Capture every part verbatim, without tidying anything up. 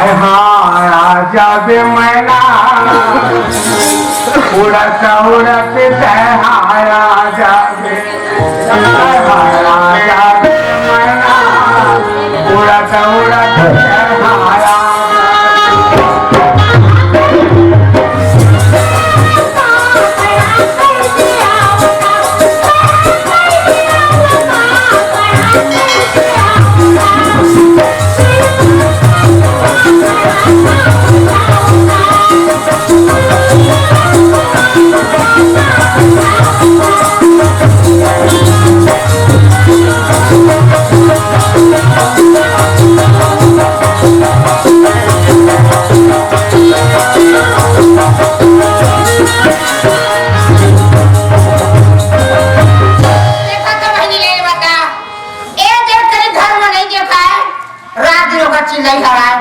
हारा जाबे मैना, उड़त उड़त तैहारा जाबे। हारा जाबे मैना, उड़त उड़त तैहारा। देखा तो बहिनी ले बता, ए देख करी घर में नहीं देखा है, रात दिन ओकर चिल्लाई हराय,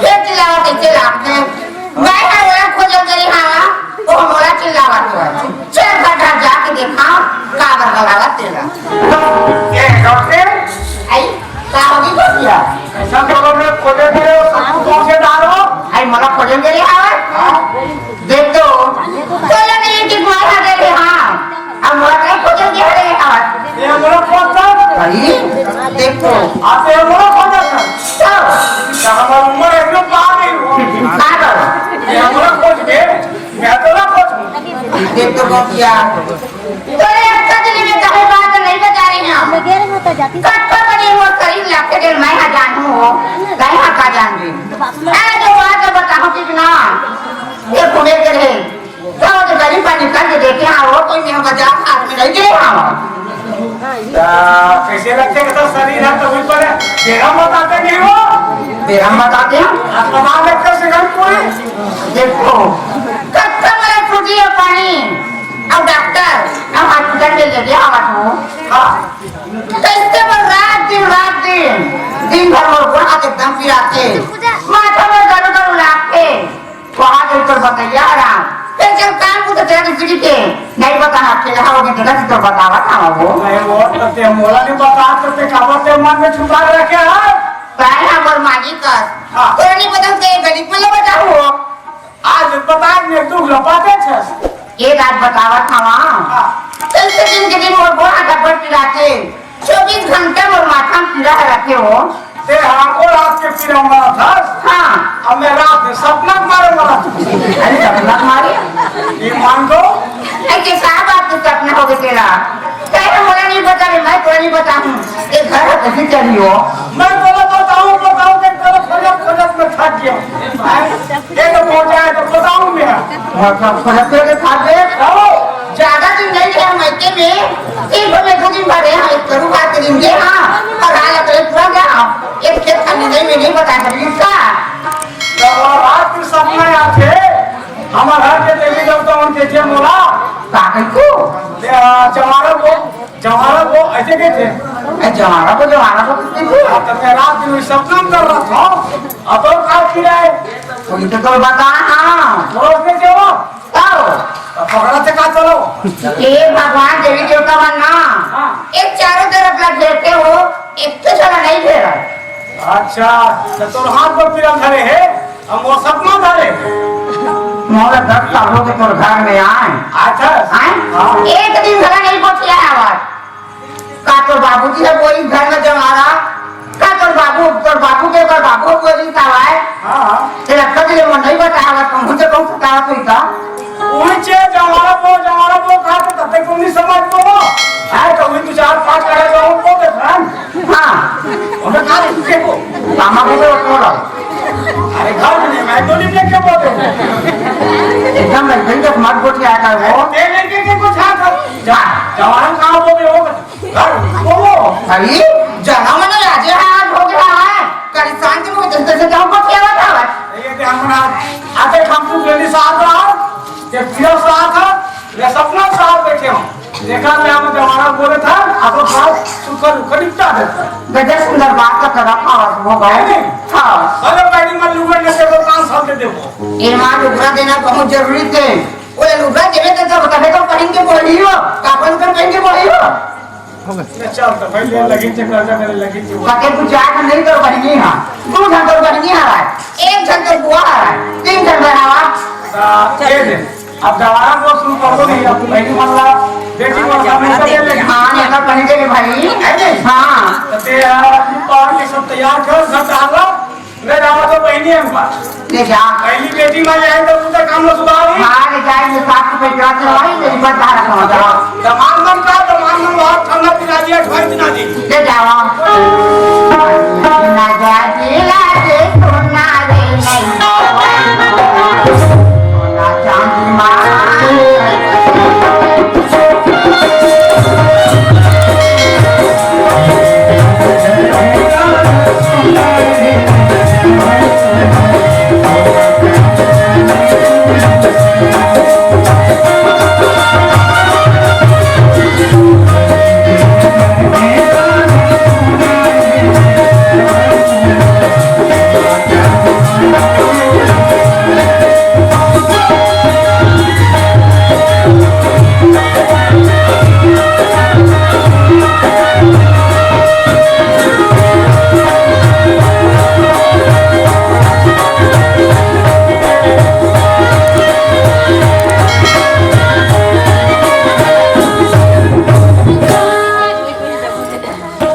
फिर चिल्लावा कैसे लागते? मैं हर ओला खोजल गई हवा, वो मोला चिल्लावत हवय। चल घर घर जाके देखा, काबर गलावत तेला। ए, डॉक्टर? आई, का होगी बोलिया? ऐसा तो लोग खोजे थे, सब पहुंचे डालो। आई, मोला खोजल गई हवा? हाँ। देख तो, तोला नहीं कि मार आ गए रे, हाँ। अब मोला नहीं खोजल गया रे, हाँ। ये हमरा खोजता? भाई, देख तो। आप ये हमरा खोजता? तो? तो हमारी उम्र एकदम पार नहीं हुआ। का करो? ये हमरा खोज के, मैं तो ना खोजूं। देख तो, बतिया। तोरे अच्छा दिल में कहे बात नहीं बता रही हैं। कट्ठा बने वो शरीर लाके दिल मैं हाँ जानू हो, मैं हाँ का जान रही। अरे जो बात बताओ ठीक ना, ये घूमे के रहे। तो गरीब का निकल के देखे, हाँ, वो कोई मेरा मजाक हाथ में नहीं दे, हाँ। तो कैसे लगते कि तो शरीर है, तो ऊपर है। बेरा बताते नहीं हो। बेरा बताते हैं। अस्पताल में कैसे घर पूरे? देखो, कब तक मेरा छुट्टी है पानी? अब डॉक्टर, अब हॉस्पिटल में ले गया, आवाज हो। हाँ। कैसे वो रात दिन, रात दिन, दिन भर वो गोड़ हाथ एकदम पिराते, माथा में दर्द और लागते। वहाँ के ऊपर बताइए आराम। फिर जब काम को तो तेरे किसी के नहीं बताना, अकेला हो गया, तेरा तो बतावा था वो। नहीं, वो तो ते मोला नहीं बता, तो ते काबर ते मन में छुपा रखे है? भाई, हम और मालिक कर। हाँ। तोरा नहीं बताऊँ, ते गरीब में ले बताऊँ। आज बता, मैं तू लपाटे छस। ये रात बतावा था वहाँ। हाँ। कल से दिन के दिन मोर गोड़ हाथ पर पिराते। चौबीस घंटा मोर माथा में पीरा है रखे हो। ते हमको रात के पीरा मारा था। हाँ। अब मैं रात में सपना मारे मारा था। अरे सपना मारे? ये मान दो। ऐसे साहब आपके सपना हो गए तेरा। कहे मोला नहीं बता रे, मैं तो नहीं बताऊँ। ये घर है, कैसे चली हो? मैं बोला बताऊँ, बताऊँ, मैं बोला खोजत, खोजत में थक गया। हैं? ये तो पहुँचा है तो बताऊँ मैं। मतलब खोजत में थक गए? आओ। ज्यादा दिन नहीं रहे मायके में, एक बार में दो दिन भर रहे हैं, एक करू बात के दिन गए, हाँ, और हाल अकले पूरा गया, हाँ, एक खेत खाली नहीं, मैं नहीं बता सकती इसका। तो वो रात के सपना याद है, हमारे घर के देवी देवता उनके जे मोला। का कही को? जवारा वो, जवारा वो ऐसे कहते हैं। ए, जवारा को, जवारा को किसने को? हाँ, तो मैं रात दिन सपना में कर रहा था, अब और का किया है? उनके तो बता, हाँ। तो उसने क्या हुआ? आओ। तो पकड़ा से का चलो? हे भगवान, देवी देवता मन ना, हाँ। एक चारों तरफ ला घेरते हो, एक तो चला नहीं घेरा। अच्छा, तो तोर हाथ पर पीरा धरे है, हम वो सपना धरे। मोला दस साल हो गए तोर घर में आए। अच्छा। आए? हाँ। एक दिन भला नहीं पहुंच गया आवाज। का तोर बाबूजी ह बोलिस घर में जवारा? का तोर बाबू, तोर बाबू के ओकर बाबू ह बोलिस हवय? हाँ, हाँ। तेला कभी ले मन नहीं बताया, कहूँ से कहूँ सतावत हुई का? उही चे जवारा बो, जवारा बो, का तो तते को नहीं समझ को। हाँ, तो उही दो चार पाँच करा जाऊँ को दे खान। हाँ। उन्हें कहा तुझे को। मामा को तो बोला। अरे घर में नहीं, मैं तो नहीं लेके बोलते। एकदम नहीं, भाई, जब मत बोल के आया था वो। ते लेके के कुछ हाथ जा, जवारा कहाँ बोले हो? अरे, वो, अरे, जना मन राजे हाथ हो गया है। कल शांति में जैसे जैसे जाऊँ बस ये बतावा। ये कि हम ना, आते हम तू मेरे साथ रहा, ये पीरा साथ है, ये सपना साथ बैठे हो। देखा मैं हम जवारा बोले था, अब साथ सुखा दुखा निपटा देता। गजब सुंदर बात का तरफ आवाज हो गए। नहीं। हाँ। अरे, पहली मत लुगड़े नशे को पाँच साल दे दे वो। ये माँ लुगड़ा देना बहुत जरूरी थे। वो लुगड़ा देवे तो तब, तबे तो पहन के बोली हो, कापड़ ऊपर पहन के बोली हो। चल, तो पहले लगी थे, कर्जा करे लगी थे। सके तू चार ठन नहीं तोर बहिनी हा, दू ठन तोर बहिनी हा, एक ठन तोर बुआ हा, तीन ठन बहन हा। हाँ, ये दे। अब जवारा को शुरू कर दो नहीं, अब बहिनी मन ला, बेटी मन ला, मिलकर दे लेंगे। हाँ, नहीं तो कहीं देंगे भाई। है नहीं? हाँ। तो ते, आ, तू पान के सब तैयार कर, सब डाल लो। ले जावा तो बहिनी हमका। ले जा। पहली बेटी मा जाए तो तू तो काम लो सुधार ही। हाँ, ले जाए, ये सात रुपए का चलवाई, तेरी बात धारा समझ आ। दमान मन का, दमान मन बहुत ठंडा पिला दिया, ठंड पिला दी। ले जावा। ना जा दिला दे, सोना रे नहीं। सोना चांदी माँ।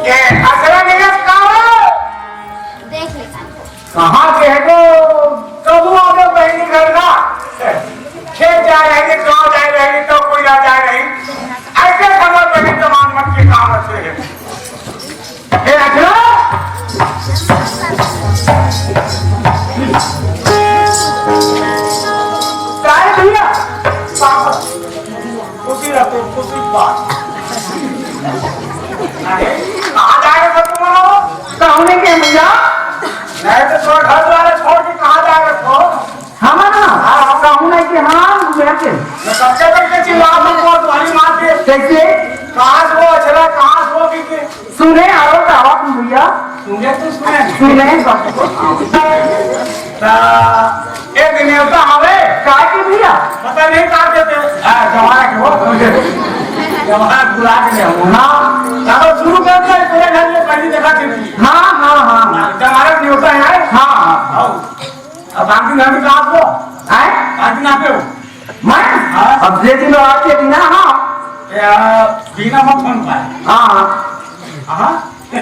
ए, असरा नियत का हो? देख ले। कहाँ के है तो कबू आवे बहिनी घर का? खेत जाए रही, गाँव जाए रही, तो कोई ना जाए रही। ऐसे खबर बनी तमान मन के काम अच्छे है। ए, अखिलो! काय भैया? खुशी रखो, खुशी बात। अरे, कहाँ जा रहे हो तुम लोग? कहूँ नहीं के भैया। नहीं तो छोड़, घर द्वार छोड़ के कहाँ जा रहे हो? हम ना, हाँ, हाँ। कहूँ नहीं के हम, हम यहाँ के। मैं सबसे पहले चिल्ला दूँ, तुम्हारी माँ के। कैसे? कहाँ से वो अचला, कहाँ से वो पी के? सुने, आओ, आओ, भैया। सुने तो सुने। सुने, बस। ता एक दिन नेवता हवे। का के भैया? पता नहीं का देते। हाँ, जमाना के हो। जमाना बुला के ले आओ। हाँ। चलो शुरू कर दे, पूरे घर में पहली देखा थी। हाँ, हाँ, हाँ। जमाना के नेवता है। हाँ, हाँ। आओ। अब बाकी घर में कहाँ हो? आए? बाकी ना पे हो। मैं? हाँ। अब ये दिन और के दिन, हाँ। या, बिना मत फोन पाए। हाँ। हाँ। हाँ,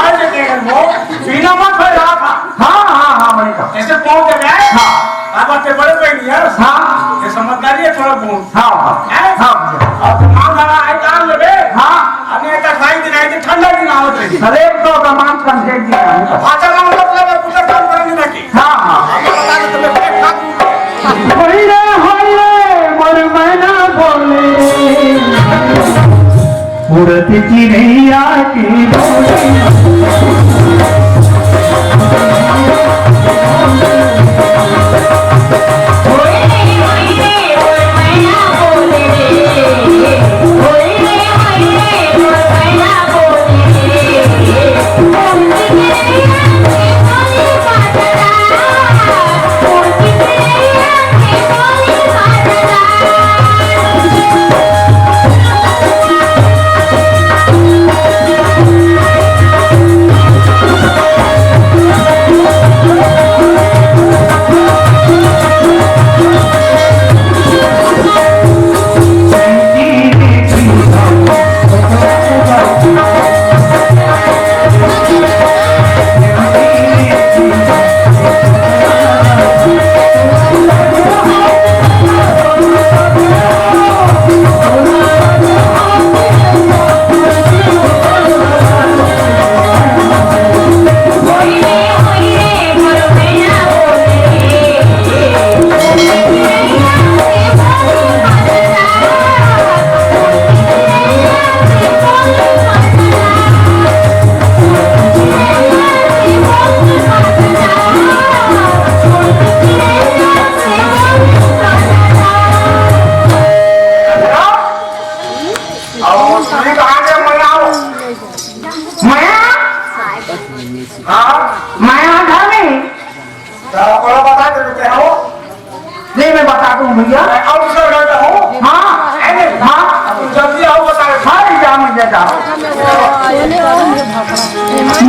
आज देख वो, बिना मत हो रहा था। हाँ, हाँ, हाँ, वही था। ऐसे पहुंच जाए। हाँ। बाबा के बड़े बहन यार। हाँ। ये समझदारी है थोड़ा बहुत। हाँ, हाँ। हैं? हाँ, भैया। और तो माल धारा है, काम लेबे। हाँ। अने ऐसा खाई दिन आई, ठंडा दिन आवत रही। अरे, तो सामान कंप्लीट दिया है। अच्छा, माल मतलब है, पूरा काम करने बैठी। हाँ, हाँ। होई रे, होई रे, मोर मैना बोले, उड़त चिड़ैया के बोले।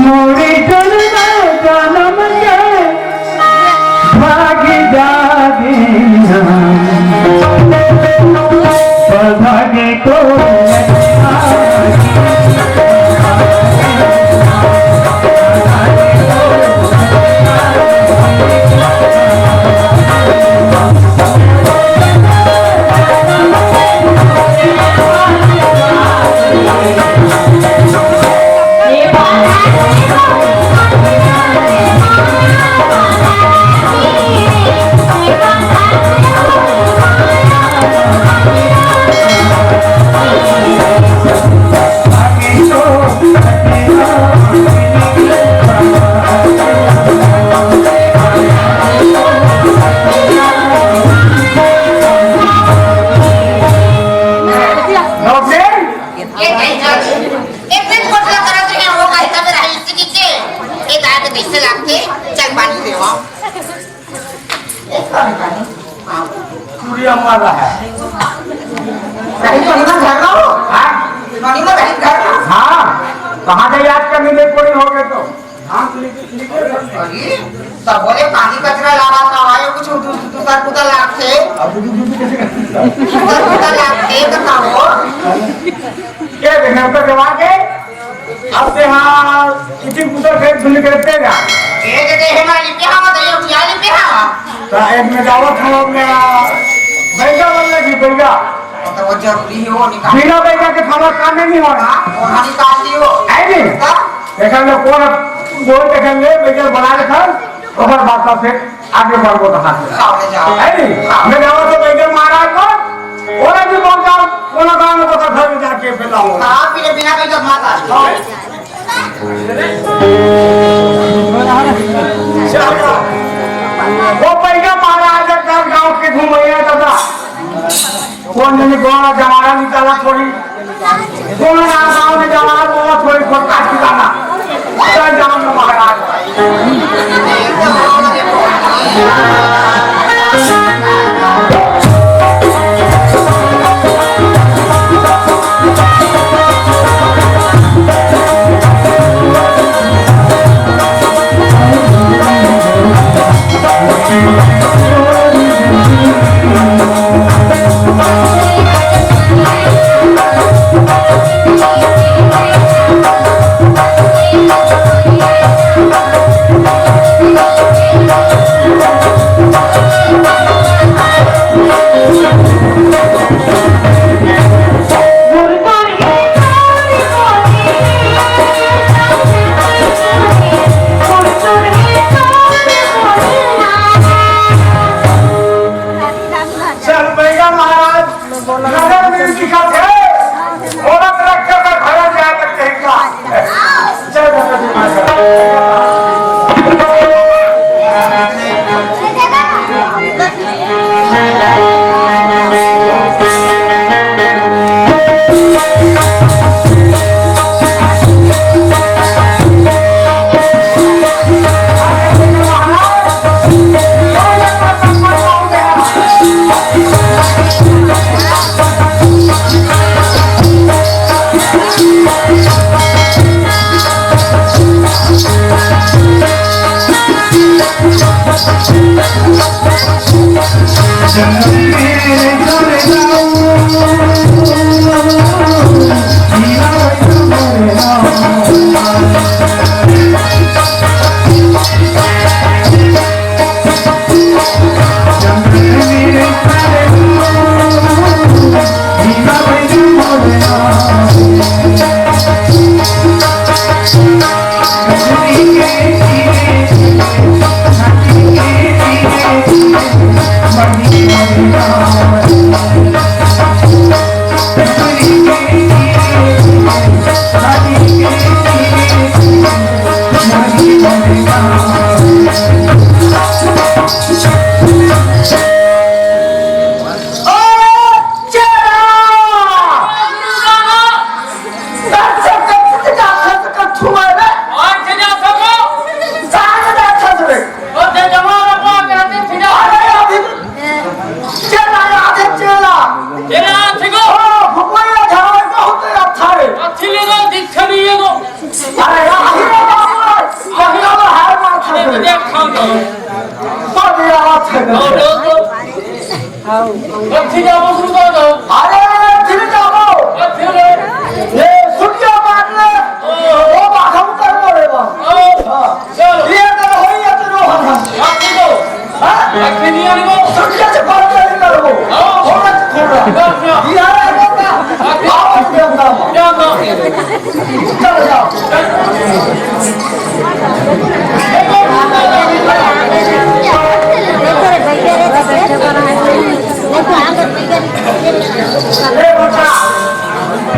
मोरे जनम जनम के भाग जागे हम, सौभाग्य को एक दिन कोटला करत रहे, वो कहता मेरा इसी नीचे, ये दाल में कैसे लागते, चल पानी देवा। चूड़िया मारा है। कहीं तो नहीं घर रहो? हाँ? नौनी में कहीं घर रहो? हाँ, कहाँ से याद करने में कोई हो गए तो? हाँ, अरे, तब बोले पानी कचरा लावा था, आयो कुछ दू-, दूसर कुतर लागते। अब दू-, दू-, दू-, कैसे करते? दूसर कुतर लागते, तो का हो? क्या देखना, तो जवाब दे। अब से हाँ, इसी कुतर फेंक धुल के रखते ना। ए, दे, दे, हे मालिक, पे हाँ, बताइए, क्या लिपे हाँ? तो एक में जावत हो, मैं, बैगा बोल लगी, बैगा। तो वो जरूरी हो, निकाल। बिना बैगा के खाना काम नहीं होना। वो हाँ, निकाल दियो। है नहीं? हाँ। देखा लो, कौन बोल, देखा ले, बैगा बना ले था, ओकर बाद से आगे बढ़बो तो हाथ में। खाओ, ले जाओ। है नहीं? मैं जावत तो बैगा महाराज को, ओला भी बोल जाओ, कोनो गांव में तो घर में जाके फैलाओ। हाँ, पीने बिना कोई जब माता। वो पैगा महाराज का गांव के घूमैया दादा। कौन जने गोरा जमाना निकाला थोड़ी। कौन ना गांव में जमाना बोला थोड़ी, कोई काट निकाला। जय जवान महाराज। चल, बैगा महाराज, नगर में दिखत हे, औरत रक्षा का भरा जाए तक कहीं का। जय भगवती माता।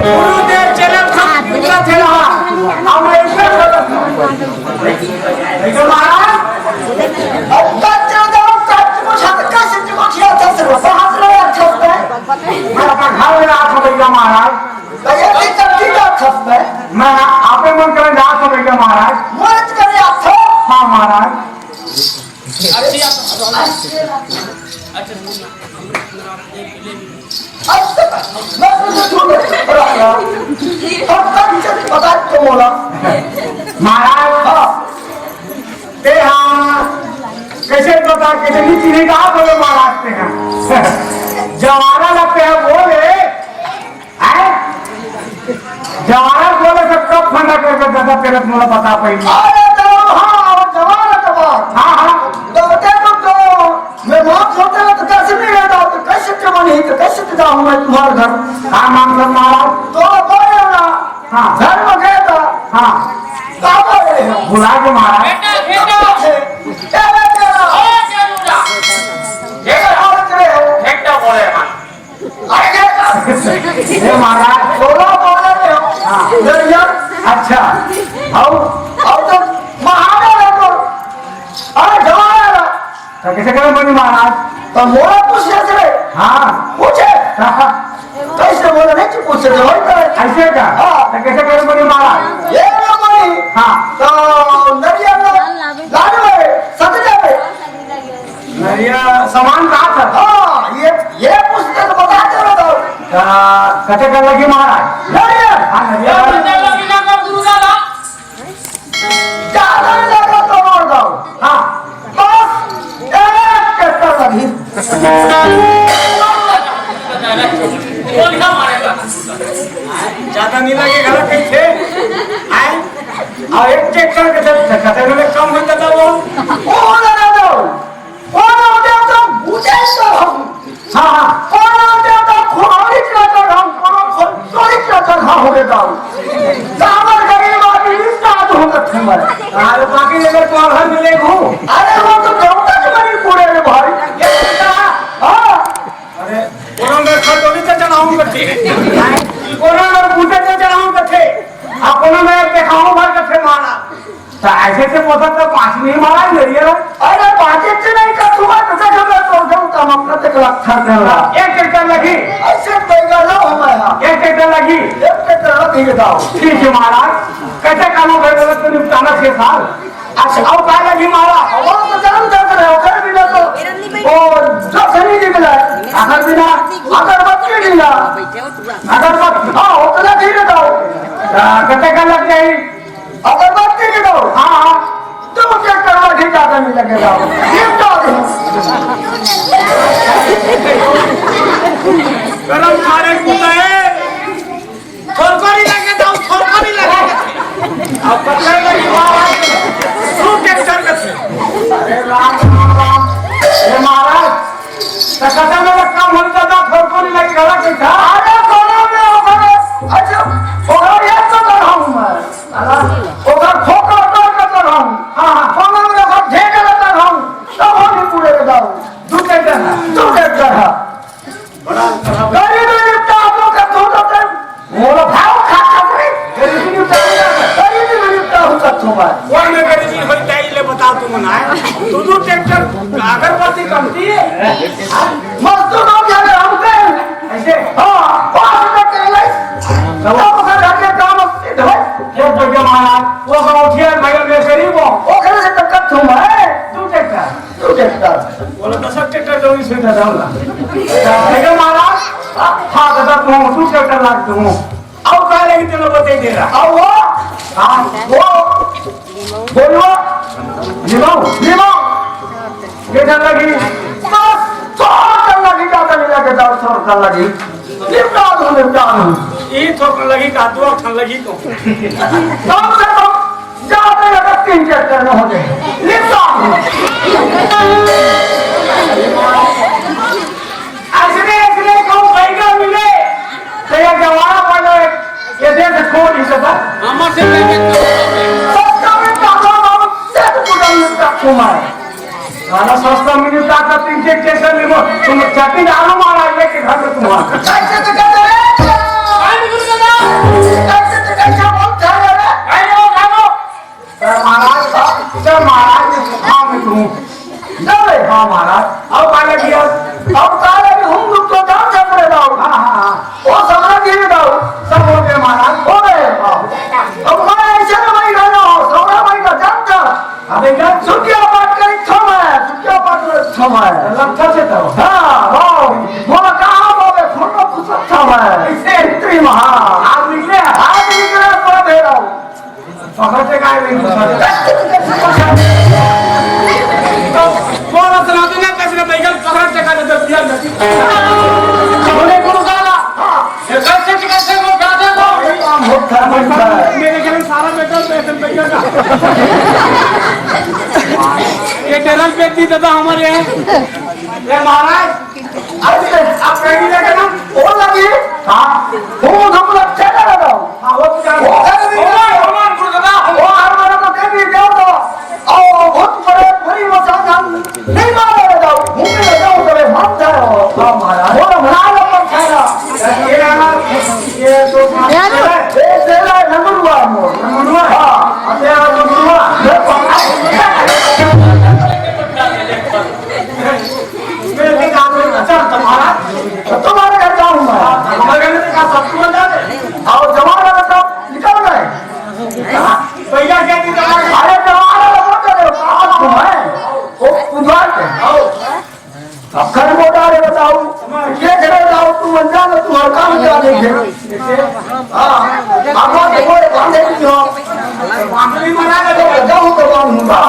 गुरुदेव चरण सब पूजा थे रहा। हम ऐसे बोलत हन। देखो महाराज, अब तक चल जाओ, तक को छत का सिद्ध को किया था, सब बाहर रहे अच्छा होता है। मैं अपना घर में रात हो गया महाराज। तो ये भी तब की बात था मैं। मैं आपे मन करे रात हो गया महाराज। मदद करे आप था। हाँ महाराज। अब तक मैं तुझे छोड़ रहा था। अब तक चल पता तो बोला। महाराज, हाँ। ते हाँ, कैसे पता, कैसे नहीं चिन्हे का बोले महाराज ते हैं। जवारा लगते हैं बोले, हैं? जवारा बोले तो कब फंदा करके दादा तेरे मोला बता पाई। अरे तो हाँ, जवारा तो बात। हाँ, हाँ। तो बता तो, तो मैं माफ होते ना तो कैसे नहीं रहता, तो कैसे के बनी, तो कैसे के जाऊँ मैं तुम्हारे घर? हाँ, मान लो महाराज। तो बोले ना, हाँ। घर में गए तो हाँ। का बोले हो? बुला के महाराज। बेटा, बेटा। ए, बेटा। ए, जरूरा। ये और करे हो? बेटा बोले हाँ। अरे, ये तो ए, महाराज। बोलो, बोले हो। हाँ। दरिया। अच्छा। आओ। आओ तो महाराज है तो। अरे, जवान है ना। तो कैसे करे बनी महाराज? तो मोला पूछ ले रे। हाँ। पूछे। हाँ। कैसे बोला नहीं कि पूछे तो वही करे। ऐसे का? हाँ। तो कैसे करे बनी महाराज? ये ना बनी। हाँ। तो नरिया में लाल में सच जावे। नरिया सामान कहाँ था? हाँ, ये, ये पूछते तो बता दे रहा था। तो कैसे कर लगी महाराज? नरिया। हाँ, नरिया। ज्यादा लगा तो मार दो। हाँ। बस एक चक्कर लगी। ज्यादा नहीं लगे, गलत नहीं थे। आए? और एक चक्कर के साथ खतरे में कम होता था वो। वो लगा दो। कोनो देवता बुझे तो हम। हाँ, हाँ। कोनो देवता खोरी के चढ़ाऊ, कोनो खोरी के चढ़ाऊ रे दाऊ। काबर गरीब आदमी साथ होकर थे मैं। अरे बाकी लेकर तो घर में ले घू। अरे वो तो देवता के बनी पूरे रे भाई। ये बेटा। हाँ। अरे कोनो में खटोली के चढ़ाऊ करते। कोनो में बूटे के चढ़ाऊ करते। आ कोनो में देखाऊ भर करते मारा। तो ऐसे से पोता तो पाँच नहीं मारा, मेरी है। अरे, पाँच से नहीं कर दूंगा, तो देख, मैं तोड़ दूंगा, काम अपना तक लग था देगा। एक ट्रैक्टर लगी। ऐसे बैगा ना हो मैं, हाँ। एक ट्रैक्टर लगी। एक ट्रैक्टर लगी, बताओ। ठीक है महाराज, कैसे काम हो गए, बोले तो निपटाना छह साल। अच्छा, अब काय लगी मारा? अब तो जन्म तक रहे हो, कर भी ना तो। वो जो खरीदी मिला है, अगर बिना, अगरबत्ती मिला, अगरबत्ती, हाँ, उतना धीरे दो। आ, कते का लग जाई? अगरबत्ती के दो। हाँ, हाँ। तुम क्या करवा के ज्यादा नहीं लगे जाओ। ये तो गरम खाने को है। थोरको नहीं लगे जाओ, थोरको नहीं लगे। अब पत्थर में भी मारा। तू ट्रैक्टर में से। अरे राम, राम, राम। ये महाराज, तो कथा में काम हम ज्यादा थोरको नहीं लगे, गलत नहीं था। अरे, कोनो में ओकर, अच्छा, ओकर ये तो कर हूँ मैं। ओकर खोखा ओकर के चढ़ाऊं। हाँ, हाँ। कोनो में ओकर ढेर के चढ़ाऊं। तब हम भी पूरे के जाऊं। दू ट्रैक्टर है। दू ट्रैक्टर है। बड़ा गरीब निपटा हम लोग का दो दो टाइम। मोला भाव खा खा करे। गरीब निपटा। गरीब निपटा हम सब तुम्हारे। कोई में गरीबी होई जाई ले बता तू मना है। दू दू ट्रैक्टर अगरबत्ती कमती है। मजदूर लोग जाने हम कहें। ऐसे? हाँ, पाँच रुपए के लिए। तब ओकर घर के काम सिद्ध होय। एक बजे महाराज, वो का उठिया भाई में गरीब हो। ओकरे से तो कम तुम है। दू ट्रैक्टर। दू ट्रैक्टर। बोला, दस ट्रैक्टर जो इसे डालना। देखो महाराज, हाँ, दादा, तुम दू ट्रैक्टर लाग तुम। अब का लगी तेरे बते दे रहा। अब वो, हाँ, वो, बोलवा, निभाओ, निभाओ। ये चल लगी, बस, सौ चल लगी, ज्यादा नहीं लगे, दस सौ चल लगी। निपटा दो, निपटा दो। ये तो लगी का, दो ठन लगी को। कम से कम, ज्यादा लगे, तीन चार टन हो जाए। निपटा दो। ऐसने, ऐसने कहूँ बैगा मिले, तो ये जवारा वाला ये देश छोड़ ही सकता। हमर से दस मिनट का तो तीन से छह सौ लेबो, तुम चटनी डालो महाराज लेके घर में तुम्हारा। कैसे तो कहते रे? आई गुरु दादा। कैसे तो कैसे बोलता है रे? आई वो खानो। तो महाराज का, तो महाराज ने सुखा में तुम। ना रे, हाँ महाराज। अब का लगी अब? अब का लगी हम लोग तो जान सकते रहो। हाँ, हाँ, हाँ। वो सारा गिर जाओ, सब हो गए महाराज, हो गए। हाँ। अब मैं ऐसे में भाई रहना हो, सौरा भाई का जानता। अबे क्या सुखिया पाठ करी थम है, सुखिया पाठ करी थम है। लखा से तो। हाँ, वो, वो कहाँ वो बे, फोटो खुश थम है। इसे इतनी महा। आज निकले, आज निकले, पर दे रहा हूँ। पकड़ के काय नहीं घुसा? बोला सुना दो ना, कैसे ना बैगन पकड़ के काय नहीं घुसा? बोले गुरु साला। हाँ। ये कैसे, कैसे वो क्या दे दो? काम होता है, बनता है। मेरे घर में सारा मेटल पे ऐसे बैगन का। ये टेरल पे थी दादा हमारे यहाँ। ये महाराज, अरे, आप कहीं नहीं लगे ना? वो लगी? हाँ। वो हम लोग चले गए। हाँ, वो तो जान वो घर भी वो गए। वो हर वाला तो देख लीजिए, वो तो, ओ, बहुत बड़े, बड़ी मसान हम नहीं मारे जाओ। घूमने जाओ, तो वे मान जाओ। हाँ, महाराज। वो तो बना लो, पर खाना। ये रहा, ये तो यार। ये तेरा नंबर हुआ हम लोग। नंबर हुआ? हाँ। अब तेरा नंबर हुआ। मेरे के काम में, अच्छा, तुम्हारा, तो तुम्हारे घर जाऊंगा। हमारे घर में का सब तुम जाने। और जवान वाला तो निकल गए। भैया क्या निकल गए? अरे, जवान वाला कौन करे? कहाँ तुम है? वो बुधवार के। आओ। अब घर को डाले बताओ। ये घर जाओ, तुम अनजान हो, तुम्हारा काम क्या देखे? हाँ, आप लोग देखो, ये काम देख लो। बांसुरी बना के तो बजाओ तो काम होगा।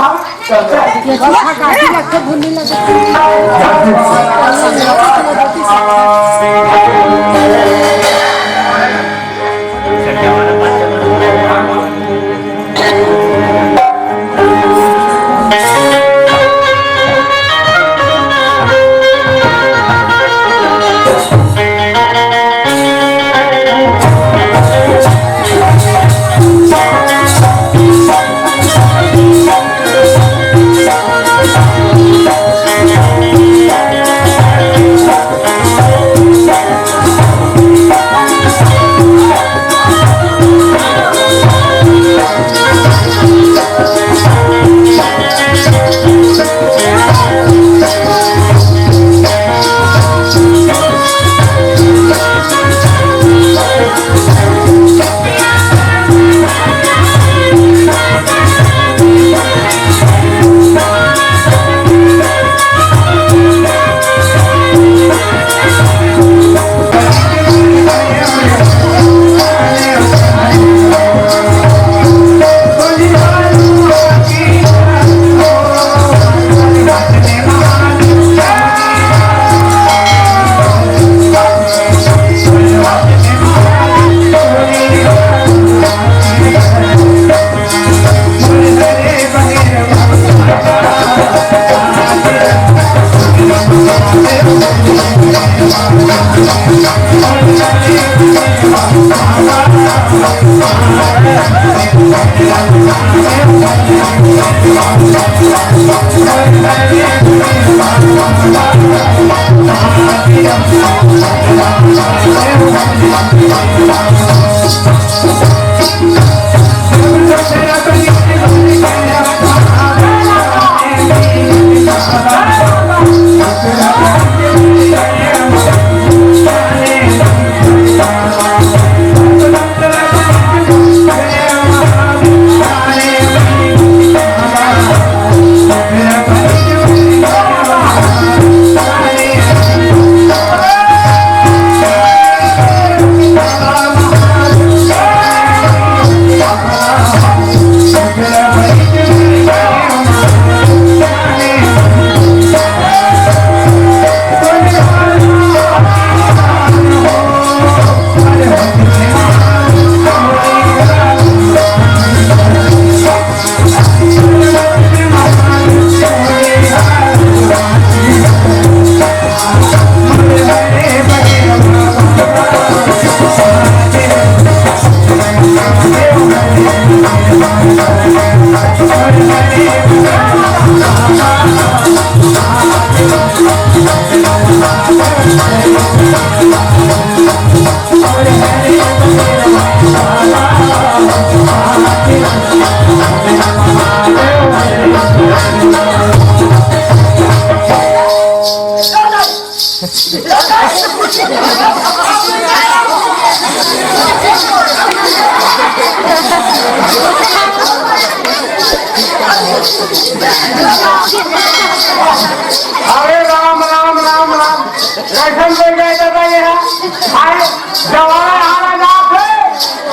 अरे, जमाना हारा जात हे,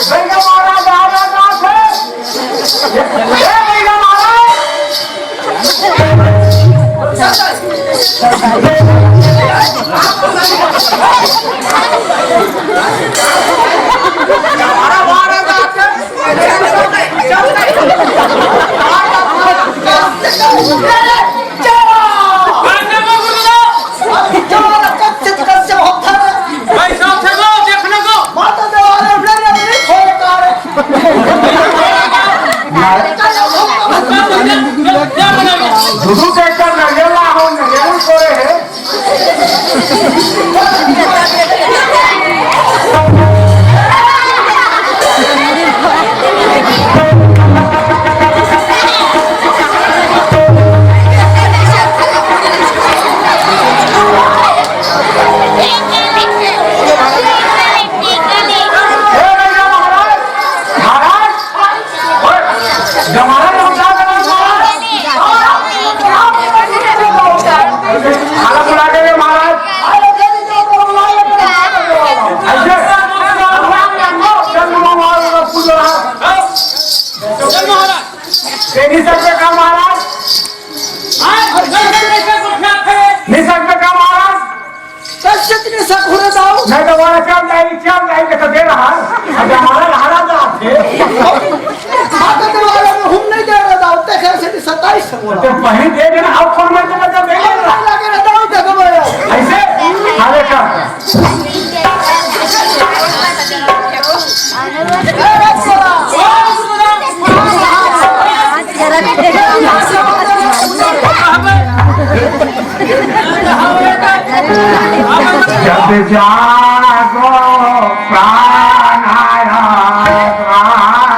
भैया महाराज हारा जात हे। ए भैया महाराज। दू दू ट्रैक्टर नरियल ला हो, नरियल कोड़े हे। ए भैया महाराज, महाराज, जमाना पहुंचा देना महाराज। खाना बुला के ले महाराज। ऐसे? चल महाराज, पूजा। तेरी सब पे का महाराज? निसक पे का महाराज? कइसे तने शक हो रे दाऊ? नहीं तो वाला चल जाएगी, चल जाएगी तो दे रहा। अब हमारा लहरा तो आपके। हाँ, तो तेरे वाला में हम नहीं दे रहे दाऊ, ते खैर से सताईस से बोला। तो पहले दे देना, अब फोन में तो दे देना। लगे रे दाऊ, देखो भाई। ऐसे? अरे क्या? जब जागो प्राण आया, प्राण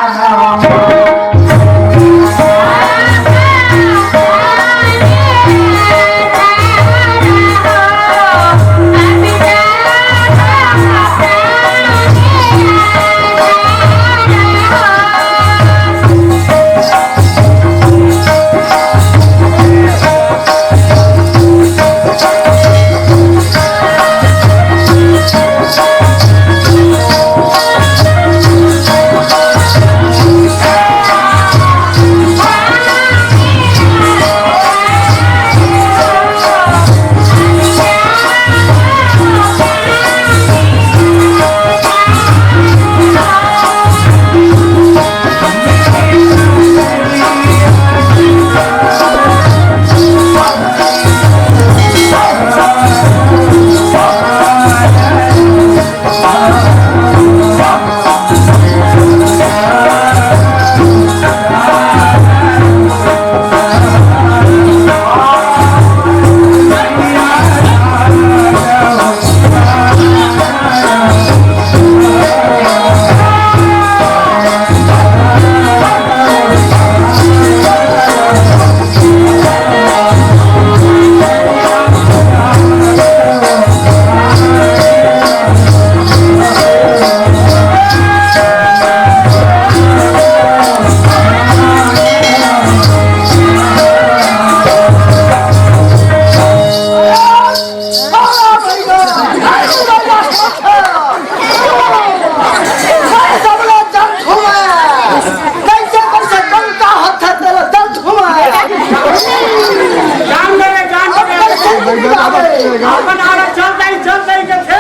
जान दे रे, जान दे रे। अपन आला चल जाई, चल जाई के थे।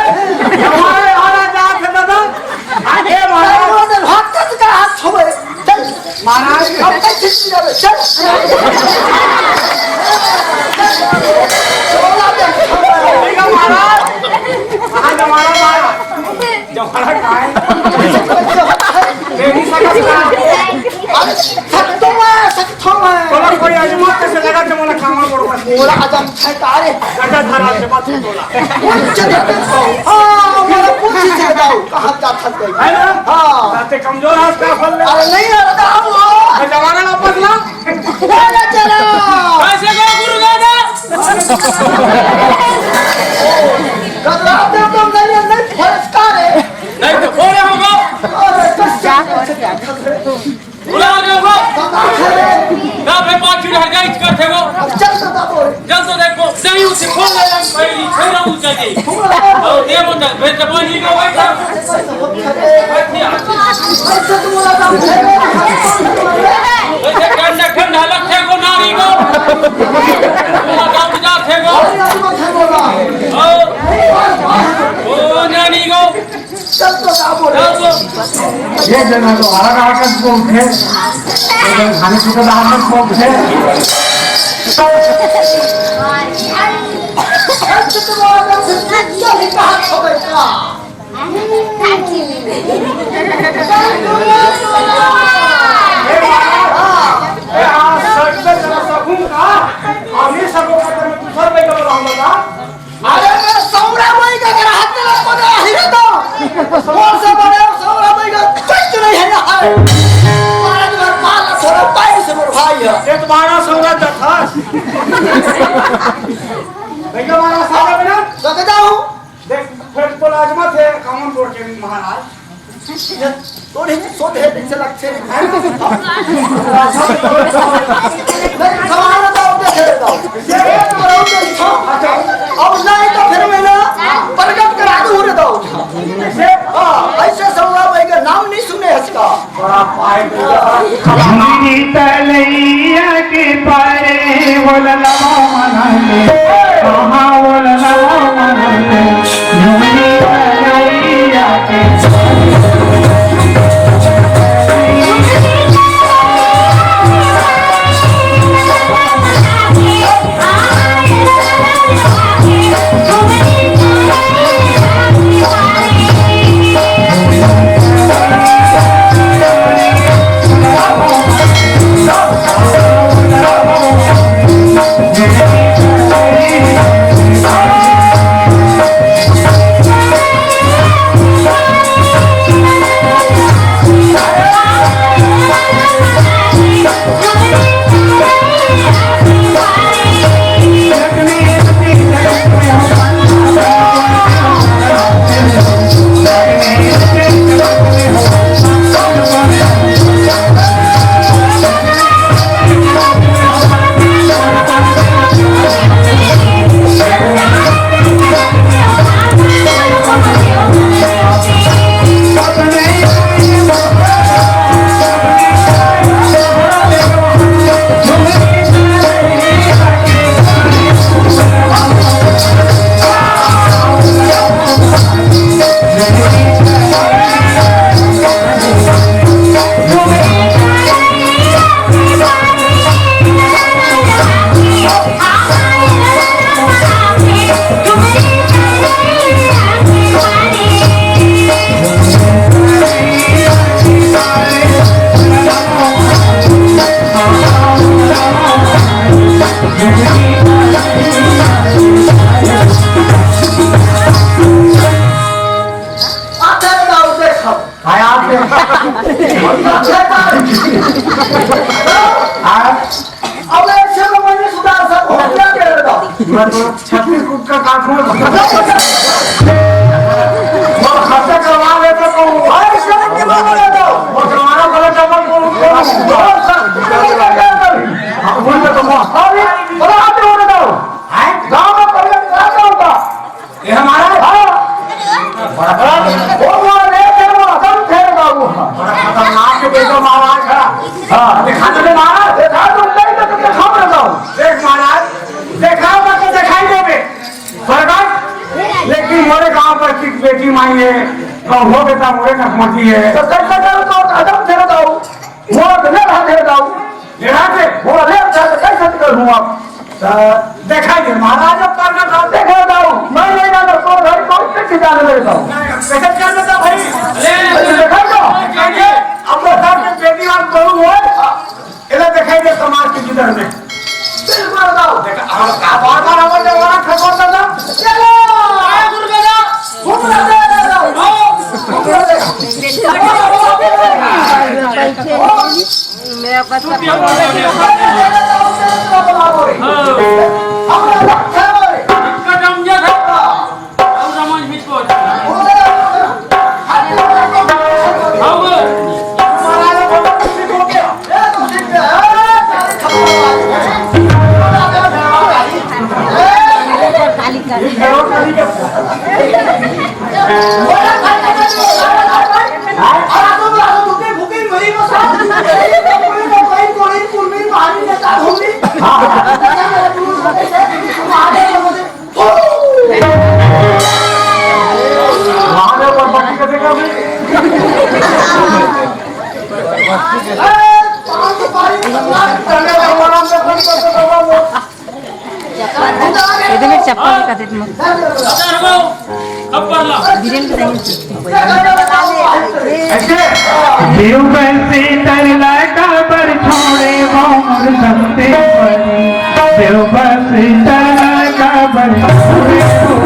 हमारे आला जात है दादा। आगे महाराज। महाराज, अब तक खींच लिया बे, चल। चला दे। महाराज, आज हमारा महाराज। जमाना कहाँ है? तेरी सकत का? अरे, सकतो मैं, सकतो मैं। बोला कोई आजमा कैसे लगा जमाना खामा पड़ो बस। बोला आजम है तारे। गड्ढा धरा से बात बोला। पूछ दे। हाँ, मेरा पूछ ही दे दाऊ, कहाँ जा थक गई? है ना? हाँ। ताते कमजोर हाथ का फल ले। अरे नहीं, अरे दाऊ। मैं जमाना वापस ला। अरे चलो। कैसे गो गुरु दादा? घबराते हो तो नहीं, नहीं फर्ज का रे। नहीं तो बोले होगा। अरे, कस जा, कस जा। बुला रहे हो? ना भाई, बात क्यों हर जाए करते हो? अब चल तो बाबू। चल तो देखो, सही उसे। बोल रे, पहली छेरा ऊंचा दे। और दे मुंडा, फिर तो बोल ही ना बैठा। वैसे ठंडा, ठंडा लगथे को नारी को। ठंडा लगथे को। और, ओ नारी को। ये जना तो हरा हरा का स्मोक है। ये खाने पीने का हरा स्मोक है। ए, हाँ, सच में जना सकूं का? अभी सबको खत्म, दूसर भाई का बोला हम बता। अरे, मैं सौरा वही का अगर हाथ में लग पड़ा, आही रे तो। कौन सा बड़े हो, सौरा वही का कुछ नहीं है यहाँ। महाराज, मैं पाला थोड़ा पाई से मेरे भाई है। ये तुम्हारा सौरा था। भैया, हमारा सौरा बना? लग जाऊं। देख, फिर तो लाजमा थे, कामन बोल के महाराज। ये तोरे सोच है, पीछे लगते हैं। नहीं, सवाल तो आप देख रहे हो। ये एक करोड़ तो इच्छा। अब नहीं तो फिर मैं ना प्रकट करा दूं रे दो। हाँ, ऐसे सौरा भाई का नाम नहीं सुने इसका। बड़ा पाए। झुमरी तलैया के पारे, बोल लवा मना ले, कहाँ बोल लवा मना ले, झुमरी तलैया के आते हैं, आओ, देखो। आया आपने? अच्छा था। हाँ? अब ऐसे में मैंने सुधार सब हो गया, कह रहा था। मैं तो छत्तीस फुट का काठूंगा। वो खर्चा करवा लेता तो वो, अरे, शर्म की बात है तो। वो जमाना गलत है, वो, वो, वो, वो, वो, वो, वो, अरे, बड़ा आदमी होने दो। हैं? गाँव में पहले क्या होता? ये हमारा है? हाँ। बड़ा, बड़ा। वो, वो ले थे, वो अदम थे, बाबू। बड़ा खतरनाक है, देखो महाराज है। हाँ। दिखा दे महाराज। देखा तो नहीं, तो तुमने खबर दो। देख महाराज, देखा होगा तो दिखाई देवे। प्रगट, लेकिन मोरे गांव पर की बेटी माई है, तो हो बेटा मोरे नखमती है। तो सच बताओ तो अदम थे बताओ। वो तो नहीं रहा थे बताओ। लेना थे? वो ले अच्छा तो कैसे कर हूँ आप? तो देखा ये महाराज अब करना था। देखो दाऊ, मैं नहीं जाना तो भाई कौन से ठिकाने में बताऊँ? नहीं, कैसे कर देता भाई? अरे, अच्छा, देखा तो? देखा ये? अब वो घर में बेटी और बहू हो, इधर दिखाई दे समाज के भीतर में। बिल्कुल बताओ। देखा, हम का बार-बार हमारे जमाना खत्म होता था? चलो, आए गुरु बेटा, घूम रहे थे, घूम रहे थे। मैं बस ये तो मेरे चप्पल भी कदे तुम। धीरे से नहीं। देव बस तर लगा बर छोड़े वो मोर सत्ते परी। देव बस तर लगा बर छोड़े वो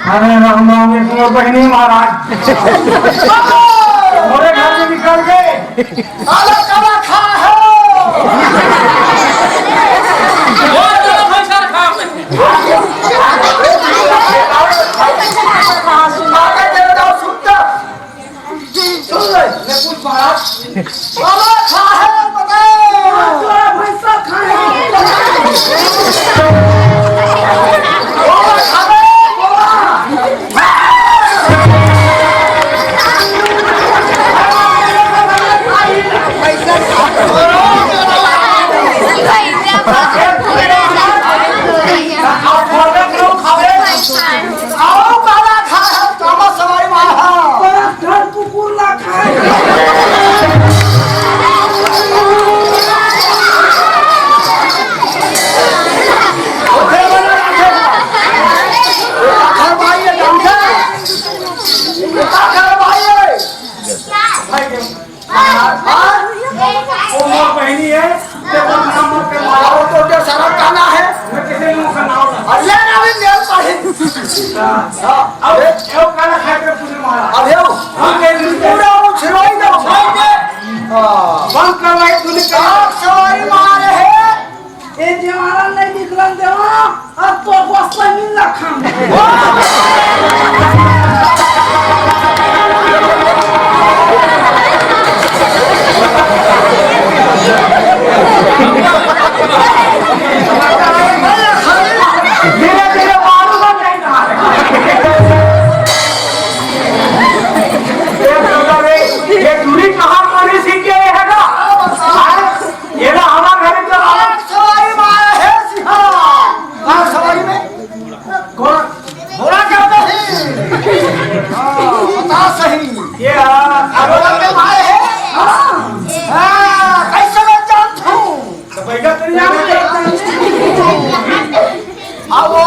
अरे राम राम, ये तो बहिनी महाराज। मोरे घर से निकल गए। काला काला खा हो। आगे चले जाओ, सुन। सुन ले, मैं कुछ महाराज। बाबा साहेब बताओ। तोरा भैंसा खाए। बाबा साहेब, बाबा। आओ, काला खाए, काला सवारी मार। बड़ा ढाल कुकुर ला खाए। वो मोर बहिनी है, ते बदनाम मत कर। और तो क्या सारा गाना है? मैं किसी मुंह का नाम ना। अरे ना भी मेल पाही। हाँ, अब ये काला खाए के पूछे महाराज। अब ये हम कह दीजिए। पूरा वो छिड़वाई दो। हाँ। बंद करवाई तूने। काला सवारी मारे है। ए जवान नहीं निकलन देवा, अब तो बस नहीं लखन। धीरे धीरे मारू बन जाएगा। ये दूरी कहाँ पर सीख के है ना? ये ना हमारे घर में तो अलग सवारी मारा है सिंहा। हाँ, सवारी में घोड़ा, घोड़ा क्या होता है? हाँ, बता सही। ये हाँ, घोड़ा के मारे है? हाँ। हाँ, कैसे मैं जानता हूँ? तो भैया तेरी नाम क्या? अब वो